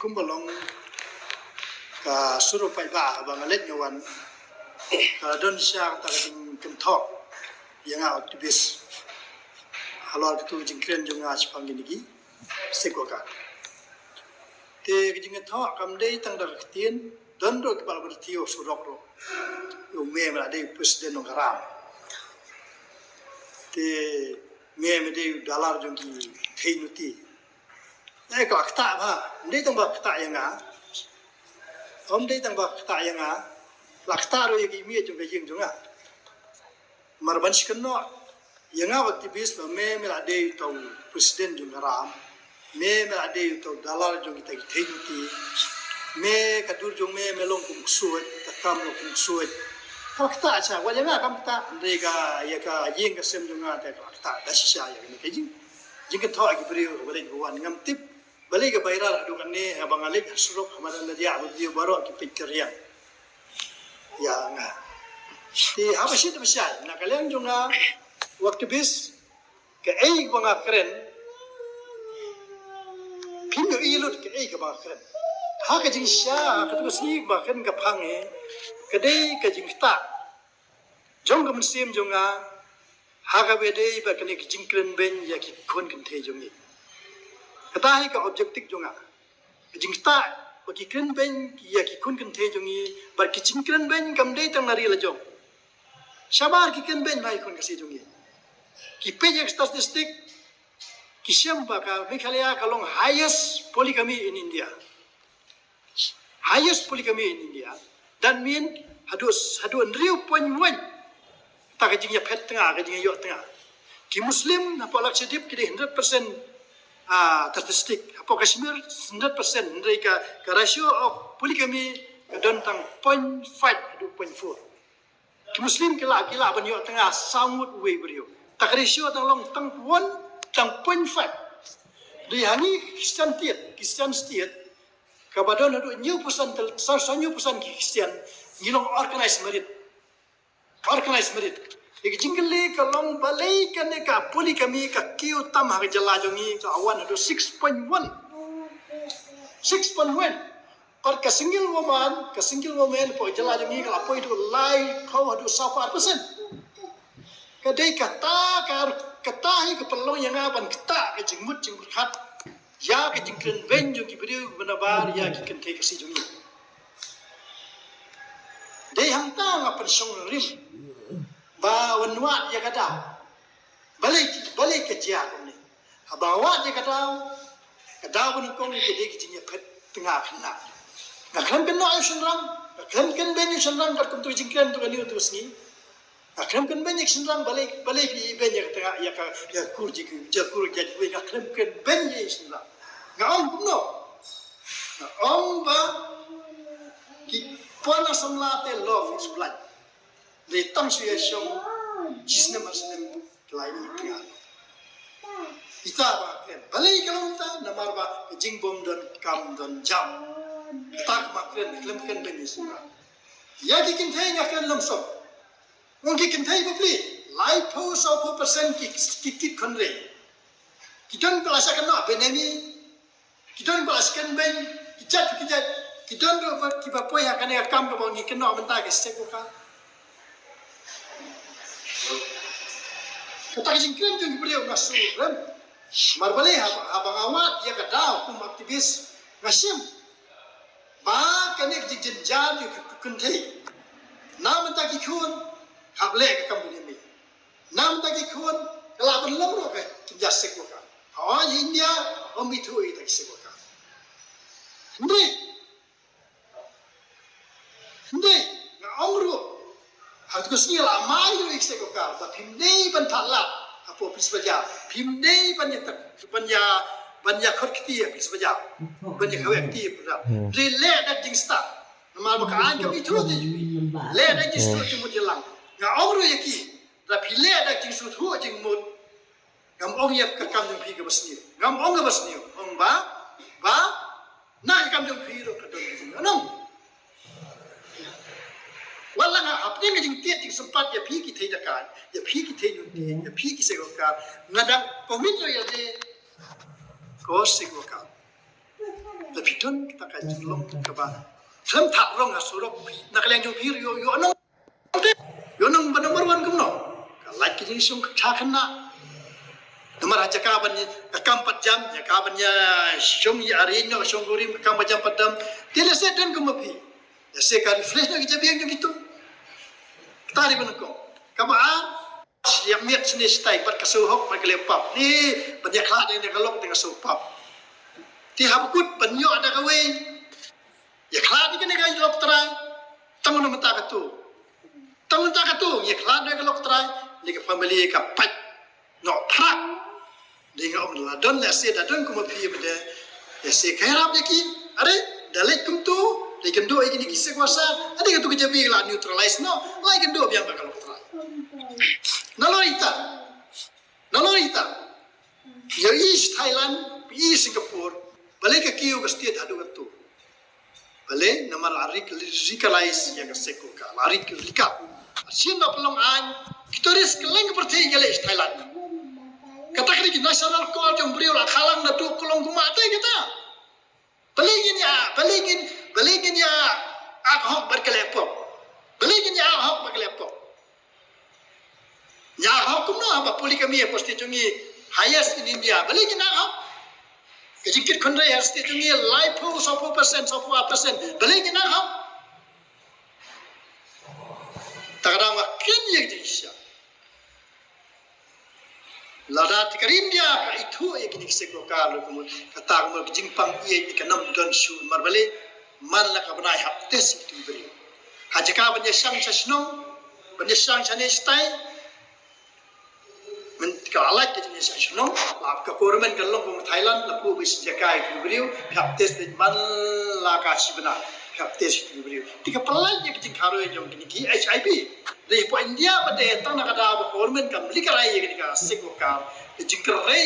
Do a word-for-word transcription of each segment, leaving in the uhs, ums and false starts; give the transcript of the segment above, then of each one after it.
Kumba long ka suru paidbah ba nga leit nga wan, ka don shisha kata ka jingkynthoh ïa nga activist halor katu ka jingkren jong nga shaphang kine ki sex worker. Te ka jingkynthoh kam dei tang da ka ktien, don ruh kiba la byrti ha surok ruh. U me me la dei president jong ka ram. Te me me dei u dalar jong ki thei nuti. Eh, ka la ktah bha. Ym dei tang ba ktah ïa nga. Ym dei tang ba ktah ïa nga. La ktah ruh ïa ki miet jong ka ïing jong nga. Mar ban shu kynnoh ïa nga activist ba me me la dei uta u president jong ka ram. Me me la dei uta u dalar jong kita ki thei nuti. Me ka dur jong me me long kum ksuid, ka kam long kum ksuid. Ka la ktah sha, wat ïa nga kam ktah, hynrei ka ïa ka ïing ka sem jong nga te ka la ktah da shisha ïa kane ka jing. Jingkynthoh ïa ki briew ba leit ba wan, ngam tip balei ka viral haduh katne, haba nga leit ha surok ha madan Lydiah, ba briew baroh ki peit ka riang ïa nga. Te haba shit haba shai na ka liang jong nga u activist, kaei ba nga kren, phim ïohi lut kaei kaba nga kren. Ha ka jingshisha ha katu ka sngi ba nga kren ka phang eh, ka dei ka jingktah jong ka mynsiem jong nga ha kaba dei bad kane ka jingkren beiñ ïa ki khun kynthei jong ngi. Kata hi ka objective jong nga. Ka jingktah ba ki kren beiñ ïa ki khun kynthei jong ngi, bad ki jingkren beiñ kam dei tang na ri la jong. Shabar ki kren beiñ bha ïa ki khun Khasi jong ngi. Ki peit ïa ki statistic, ki shem ba ka Meghalaya ka long highest polygamy in India. Highest polygamy in India. That mean haduh haduh hynriew point one ta ka jingïaphet tnga, ka jingïaïoh tnga. Ki Muslim hapoh Lakshadweep ki dei hundred percent, ah, statistic. Hapoh Kashmir hundred percent, hynrei ka, ka ratio of polygamy ka don tang point five haduh point four. Ki Muslim ki lah, ki lah ban ïoh tnga saw ngut uwei u briew. Ta ka ratio tang long tang one, tang point five. Dei ha ngi Christian state, Christian state kaba don haduh hynñiew percent, saw, saw hynñiew percent ki Christian, ngi long organized marriage. Organized marriage. Ïa ka jingkylli ka long balei kane ka polygamy ka kiew tam ha ka jylla jong ngi, ka wan haduh six point one. Six point one. Bad ka single woman, ka single woman hapoh jylla jong ngi ka la poi haduh laiphew haduh sawphew ar percent. Ka dei kata ka, kata hi ka pynlong ïa nga ban ktah ka jingmut jingpyrkhat ïa ka jingkren beiñ jong ki briew kiba nabar ïa ki kynthei Khasi jong ngi. Dei hangta nga pynshong rim ba wan wad ïa ka daw. Balei, balei ka jia kumne? Haba wad ïa ka daw, ka daw ba nyngkong ka dei ka jingïaphet tnga khynnah. Nga khlem kynnoh ïa u shynrang, nga khlem kynbeiñ ïa u shynrang katkum tu ka jingkren tu kane tu ka sngi. Nga khlem kynbeiñ ïa ka shynrang, balei, balei phi beiñ ïa ka tnga, ïa ka, ïa ka kur jong ki, ïa ka kur jong ki, nga khlem kynbeiñ ïa ka shynrang. Nga ong kumno? Nga ong ba ki pon na samla te love is blind. Dei tang shu ïa shong shi snem ar snem ki la ïohi tnga. Ita ba kren balei ka long ta, namar ba ka jingbym don kam don jam. Ita ba kren, khlem kren beiñ ïa shynrang. Ïa ki kynthei nga kren lum sop. Ong ki kynthei bapli, laiphew sawphew percent ki, ki kit khynrei. Ki don ba la shah kynnoh benami, ki don ba la shah kynbeiñ, ki jait ki jait, ki don ruh ba kiba poi ha kane ka kam kaba ngi kynnoh mynta ki sex worker. Kata ka jingkren jong ki briew nga sngewrem. Mar balei haba, haba nga wad ïa ka daw kum activist nga shem ba kane ka jingjynjar jong ki kynthei. Na mynta ki khun hap leh ka kam bneng. Na mynta ki khun ka lah ban long ruh ka jingjar sex worker. Ha India ym ithuh ita ki sex worker. Hynrei, hynrei nga ong ruh ha tu ka sngi la mai ruh ïa ki sex worker ba phim dei ban thad lad hapoh police bazaar, phim dei ban ïa tak, ban ïa, ban ïa khot kti ha police bazaar, ban ïa khawiah kti ha police bazaar. Hynrei leh da ka jingstad. Namar ba ka aiñ kam ithuh te jong phi. Leh da ka jingstad jingmut jingpyrkhat. Nga ong ruh ïa ki, lada phi leh da ka jingsngewthuh jingmut, ngam ong ïa ka kam jong phi kaba sniew. Ngam ong kaba sniew. Ong ba, ba na ka kam jong phi ruh ka don ka jingïalang. Wat la nga hapdeng ka jingtied jingsympat ïa phi ki thei dakai, ïa phi ki thei nongthied, ïa phi ki sex worker, nga dang commit ruh ïa lade ko sex worker. Te phi don kata ka jinglong kaba khlem thad rong ha surok, na ka liang jong phi ïoh, ïoh nong, ïoh nong ba number one kumno? Ka lait ka jingsngewsih khynnah. Namar ha jaka ban ïa, ka kam pat jam, ïa ka ban ïa shong ïa arrange noh, shong kurim, ka kam pat jam pat dam. Te lehse don kum ma phi, lehse ka refresh noh ki jabieng jong kito. Kata dei ba nyngkong. Kaba ar, ïa miet shane shatai bad ka sngewhok bad ka leh pap. Ni ban ïa khlad ïa ka lok da ka sngewpap. Te haba kut ban ïoh da kawei, ïa khlad ïa kane ka lok Trai. Tang na mynta katu, tang na mynta katu ïa khlad ïa ka lok Trai, ïa ka family ka pait noh phrak. Dei nga ong la don lehse da don kum ma phi ba dei lehse ka ïarap ïa ki. Are da leit kumtu, dei kynduh ïa kine ki sek wasa, are katu ka jabi la neutralize noh, la kynduh biang ka lok Trai. Nalor ita, nalor ita, ïa i sha Thailand, i Singapore, balei ka kiew ka state haduh katu? Balei? Namar la radicalize ïa ka sek waka, la radicalize. Sien ba pynlong aiñ, ki tourist kylleng ka pyrthei ki leit sha Thailand. Kata ka dei ki natural call jong briew, la khalang naduh ka long kumta kata. Balei ngin ïa, balei ngin, balei ngin ïa ak hok bad ka leh pop? Balei ngin ïa ak hok bad ka leh pop? Ïa ak hok kumno haba polygamy ha state jong ngi highest in India? Balei ngin ak hok? Ka jingkit khynrei ha state jong ngi laiphew, sawphew percent, sawphew percent. Balei ngin ak hok? Ta ka daw nga kren ïa ka jingshisha. Lada te ka India ka ithuh ïa kine ki sek waka, kata ka mut ka jingpang ïeit ka nam don shuh. Namar balei? Man la ka bnai hap test ïa ki briew. Ha jaka ban ïa shang sha shnong, ban ïa shang shane shatai, mynta ka lait ka jingïa shang sha shnong, ba ka government ka long kum Thailand, la pu ba shi jaka ïa ki briew, hap test de man la ka shi bnai, hap test ïa ki briew. Te ka pynlait ïa ka jingkharoi jong kine ki HIV. Dei hapoh India pat de tang na ka daw ba government kam leh ka rai ïa kane ka sek waka. Ka jingkyrhai,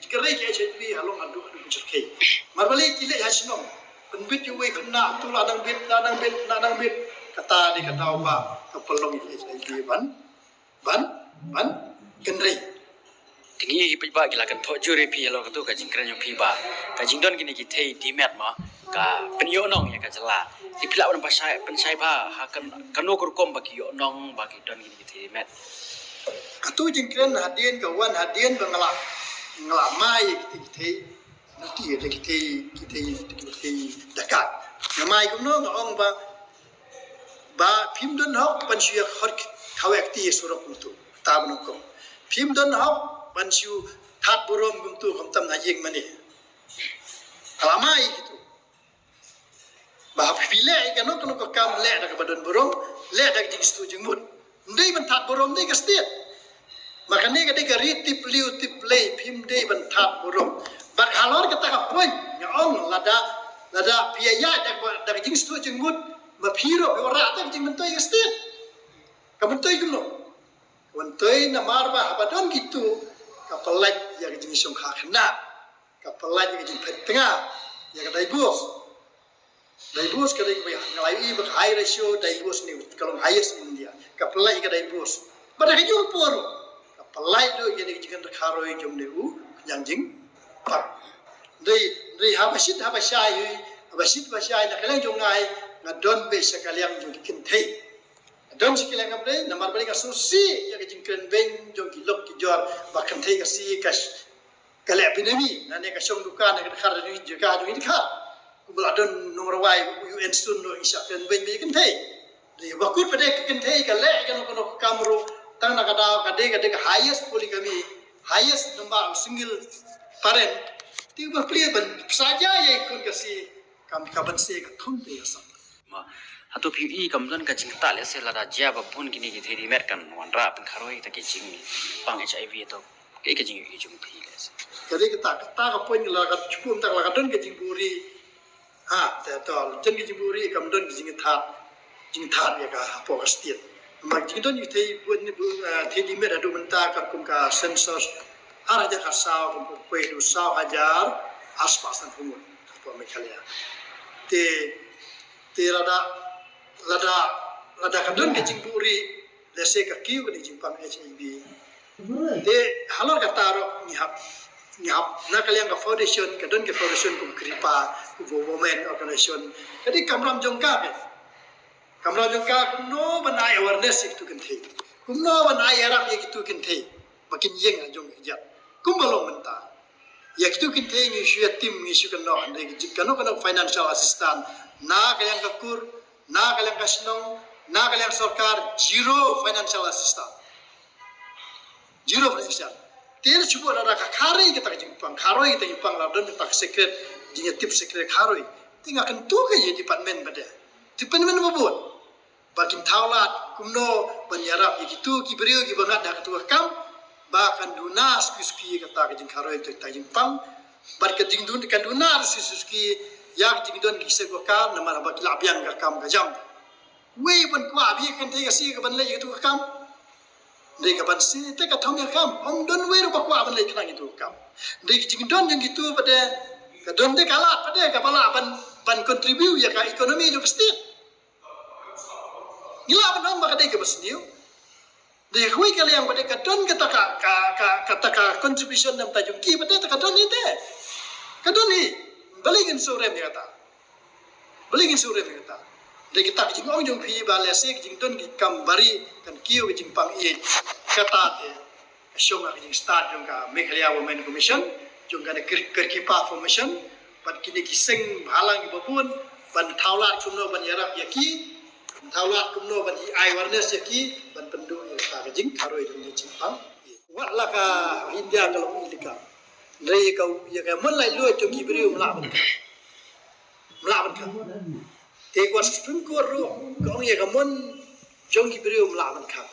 jingkyrhai ka HIV ha long haduh haduh ka jingkyrhai. Namar balei ki leit ha shnong, pynbit ïa uwei khynnah, tu la nang bit, la nang bit, la nang bit. Kata dei ka daw ba ka pynlong ïa ka HIV ban, ban, ban kynrei. Te ngi hi paidbah ki la kynthoh jur ïa phi halor katu ka jingkren jong phi ba ka jingdon kine ki thei dimet ma ka pynïoh nong ïa ka jylla. Te phi lah ban pynshai, pynshai bha ha kan, kano ka rukom ba ki ïoh nong ba ki don kine ki thei dimet. Katu jingkren hadien ka wan hadien ba nga la, nga la mai ïa kiti ki thei, kiti ki thei, kiti ki thei dakat. Nga mai kumno, nga ong ba ba phim don hok ban shu ïa khot khawai kti surok kumtu. Ta ban ong ko phim don hok ban shu thad burom kumtu, khamtam na ïing mane. Ka la mai kitu. Ba hap phi leh ïa kano kano ka kam, leh da kaba don burom, leh da ka jingsngewthuh jingmut. Ym dei ban thad burom, ym dei ka state. Ma kane ka dei ka ri tip liu tip lei, phim dei ban thad burom. Bad halor kata ka point nga ong lada, lada phi ïa ïaid da ka, da ka jingsngewthuh jingmut, ma phi ruh phi wanrah da ka jingmyntoi ka state. Ka myntoi kumno? Ka myntoi namar ba haba don kitu ka pynlait ïa ka jingshongkha khynnah, ka pynlait ïa ka jingphet tnga, ïa ka divorce. Divorce ka dei kaba nga la ïohi ba ka high ratio divorce ne ka long highest in India. Ka pynlait ïa ka divorce. Bad ha kajuh ka por ruh ka pynlait ruh ïa kane ka jingkren kharoi jong ne u khñiang jingpang. Dei, dei haba shit haba shai hi, haba shit haba shai na ka liang jong nga hi, nga don beit sha ka liang jong ki kynthei. Nga don sha ka liang, namar balei? Namar balei? Nga sngewsih ïa ka jingkren beiñ jong ki lok ki jor ba kynthei ka sngi ka sh-, ka leh bynriew, nangne ka shong dukan, ka dkhar da jaka jong i dkhar. Kumba la don nongrwai U N Sun ruh i shah kren beiñ bad i kynthei. Dei ba kut pat de ka kynthei ka leh kano kano ka kam ruh, tang na ka daw ka dei, ka dei ka highest polygamy, highest number of single parent. Te ba plie ban pynsaja ïa i khun ka sngi, kam ka ban se ka thung te ïa sam. Ma, hato phi ïohi kam don ka jingktah lehse lada jia ba bun kine ki thei dimet kan wanrah pynkharoi ïa kita ki jingpang HIV, hato kaei ka jingïohi jong phi lehse? Ka dei kata, kata ka point la ka chukum ta la ka don ka jingbuhrieh. Ha, te to, don ka jingbuhrieh, kam don ka jingthad, jingthad ïa ka hapoh ka state. Ma jingdon ïa ki thei bun, bun, ah, thei dimet haduh mynta ka kum ka census ar hajar khatsaw, kum ka poi haduh saw hajar arspah sanphew ngut hapoh Meghalaya. Te Te lada, lada, lada ka don ka jingbuhrieh, lehse ka kiew kane ka jingpang HIV. Te halor kata ruh ngi hap, Ngi hap na ka liang ka foundation, ka don ka foundation kum Kripa, kum women organization. Ka dei ka kamram jong ka, ka kamram jong ka kumno ban ai awareness ïa kitu ki kynthei, kumno ban ai ïarap ïa kitu ki kynthei ba kin ïeng ha jong ki jait. Kumba long mynta, ïa kitu ki kynthei ngi shu ïa tim, ngi shu kynnoh, hynrei ki jing kano kano financial assistance na ka liang ka kur, na ka liang ka shnong, na ka liang sorkar, zero financial assistance. Zero financial. Te shu buh lada ka kharoi kata ka jingpang, kharoi kata jingpang, la don kata ka secret, jingïatip secret kharoi. Te nga kyntu ka ïa department ba dei, department ba bun, ba kin thaw lad kumno ban ïarap ïa kitu ki briew kiba ngat da katu ka kam, ba kan duna suki suki kata ka jingkharoi, kata ka jingpang. Bad ka jingduna, kan duna suki suki ïa ka jingdon ki sek wakar, namar ba ki la biang ka kam ka jam. Wei ban kwah ba ïa ka kynthei ka sngi ka ban leh ïa katu ka kam. Dei ka ban sngi te ka thong ïa kam. Ym don wei ruh ba kwah ban leh khnang ïa katu ka kam. Dei ka jingdon jong kitu pat de, ka don de ka lad pat de kaba lah ban, ban contribute ïa ka economy jong ka state. Ngi lah ban ong ba ka dei kaba sniew. Dei kawei ka liang pat de ka don kata ka, ka, ka, kata ka contribution na bynta jong ki pat de, ta ka don hi te. Ka don hi. Balei ngin shu rem ïa kata? Balei ngin shu rem ïa kata? Dei kita ki jingong jong phi ba lehse ki jingdon ki kam bari kan kiew ki jingpang ïeit. Kata te ka shong ha ka jingstad jong ka Meghalaya Women Commission, jong ka Kri-, Kripa Foundation, bad kine ki seng bhalang kiba bun, ban thaw lad kumno ban ïarap ïa ki, ban thaw lad kumno ban ai awareness ïa ki, ban pynduh ïa kata ka jingkharoi jong ka jingpang ïeit. Wat la ka India ka long ïa ka, hynrei ka, ïa ka mon laitluid jong ki briew ym lah ban kham. Ym lah ban kham. Te ka Supreme Court ruh ka ong ïa ka mon jong ki briew ym lah ban kham.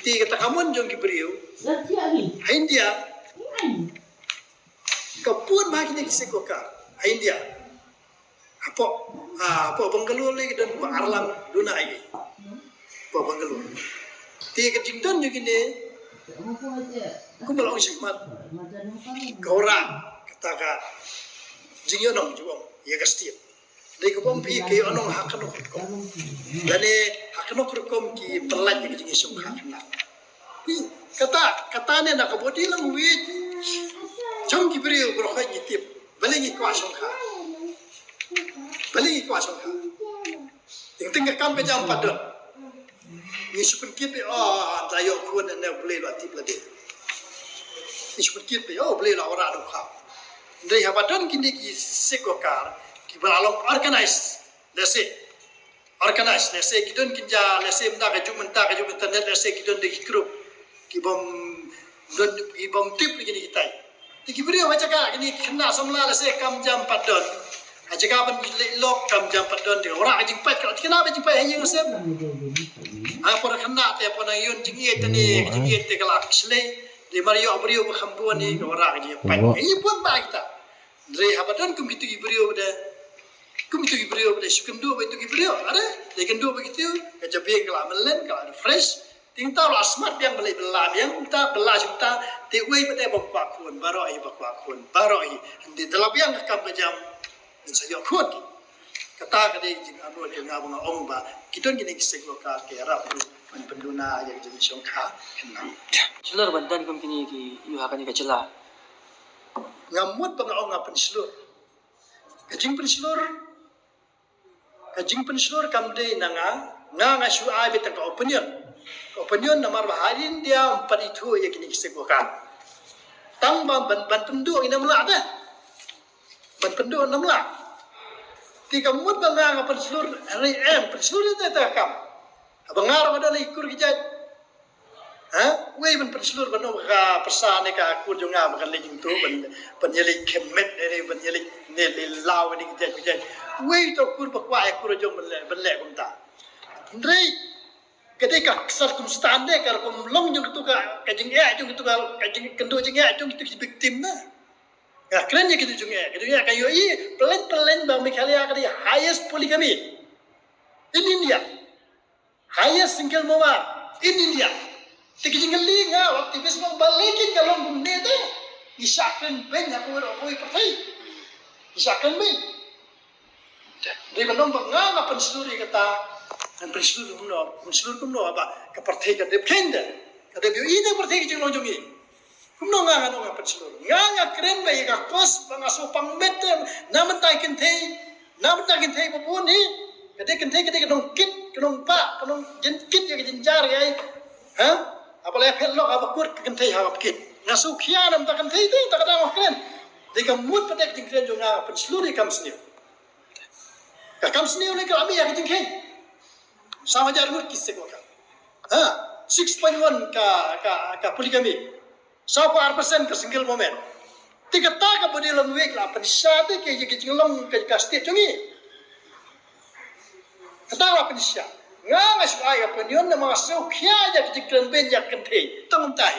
Te kata ka mon jong ki briew ha India ka bun bha, kine ki sek wakar ha India. Hapoh, ah, hapoh Bangalore lei ki don ba arlang duna ïa ki. Hapoh Bangalore. Te ka jingdon jong kine, kumba la ong shakhmat, ka wanrah kata ka jingïohnong jong ïa ka state. Dei kaba ong phi ka ïohnong ha kano ka rukom, lane ha kano ka rukom ki pynlait ïa ka jingïashongkha khynnah. Phi, kata, kata ne na ka body language jong ki briew baroh ngi tip. Balei ngi kwah shongkha? Balei ngi kwah shongkha? Teng teng ka kam ka jam pat don. Ngi shu pynkit beit, oh, ynda ïoh khun ne Blei la tip lade. Ngi shu pynkit beit, oh, Blei la wanrah dohkha. Hynrei haba don kine ki sek wakar kiba la long organized, lehse organized, lehse ki don kin ja, lehse mynta ka juk, mynta ka juk internet, lehse ki don da ki group kibym don, kibym tip ïa kine kitai. Te ki briew ha jaka kine ki khynnah samla lehse kam jam pat don, ha jaka ban leh lok kam jam pat don, te wanrah ka jingpait, ka la thikna ba jingpait ha ïing ha sem. Ha por khynnah te por nang ïoh jingïeit te ne, ka jingïeit te ka la shlei. Te mar ïoh briew ba kham bun ne ka wanrah ka jingpait. Ka ïa bun ba kita. Hynrei haba don kum kitu ki briew ba de, kum kitu ki briew ba de shu kynduh ba kitu ki briew, are, de kynduh ba kitu, ka jabieng ka la mlien, ka la refresh. Te mynta la smat biang, ba leh bylla biang, mynta bylla shu mynta, te uwei pat de bym kwah khun, baroh hi ba kwah khun, baroh hi. Hynrei da la biang ka kam ka jam, ngin sa ïoh khun ki. Kata ka dei ka jingarngut jong nga ba nga ong ba ki don kine ki sek wakar ki ïarap ruh ban pynduna ïa ka jingshongkha khynnah. Shlur ban don kum kine ki ïa ha kane ka jylla. Nga mut ba nga ong nga pynshlur. Ka jingpynshlur, ka jingpynshlur kam dei na nga, nga, nga shu ai beit tang ka opinion. Ka opinion namar ba ha India ym pat ithuh ïa kine ki sek wakar. Tang ba ban, ban pynduh ngin ym lah te. Ban pynduh ngin ym lah. Te ka mut ba nga, nga pynshlur, hynrei em pynshlur ïa te, te ka kam. Haba nga ruh nga don ha ki kur ki jait. Ha? Wei ban pynshlur ban ong ka pyrsa ne ka kur jong nga ba kan leit jingto ban, ban ïaleit khyndiat ne, ban ïaleit ne, ne law ne ki jait ki jait. Wei to kur ba kwah ïa kur jong ban leh, ban leh kumta. Hynrei ka dei ka circumstance ne, ka rukom long jong kitu ka, ka jingeh jong kitu ka, ka jingkynduh jingeh jong kitu ki victim na. Nga kren ïa kitu jingeh, kitu jingeh ka ïohi, pyllein pyllein ba Meghalaya ka dei highest polygamy in India. Highest single mother in India. Te ki jingkylli nga, wat activist mo, balei kin ka long kumne te? Ngi shah kren beiñ ha kawei ruh kawei pyrthei. Ngi shah kren beiñ. Dei ban ong ba nga, nga pynshlur ïa kata. Ngan pynshlur kumno, pynshlur kumno ba ka pyrthei ka dep khein te. Ka dep ïohi te pyrthei ka jinglong jong ngi. Kumno nga nga nong nga pynshlur. Nga nga kren ba ïa ka kos ba nga shu pang met te na mynta kynthei. Na mynta kynthei ba bun hi. Ka dei kynthei ka dei ka nongkit, ka nongpah, ka nongkit ïa ka jynjar ïa. Ha? Haba la phet lok haba kut ka kynthei haba kit. Nga shu khia na mynta kynthei te ta ka dang kren. Dei ka mut pat ka jingkren jong nga pynshlur ïa ka kam sniew. Ka kam sniew ne ka lami ïa ka jingkheiñ. Saw hajar ngut ki sek ka. Ha, six point one ka ka ka polygamy. Saw phew ar percent ka single woman. Te kata ka body language la pynshai te ka ïa ka jinglong ka ka state jong ngi. Kata la pynshai. Nga nga shu ai opinion na ma shu khia ïa ka jingkren bein ïa ka kynthei. Tang tai.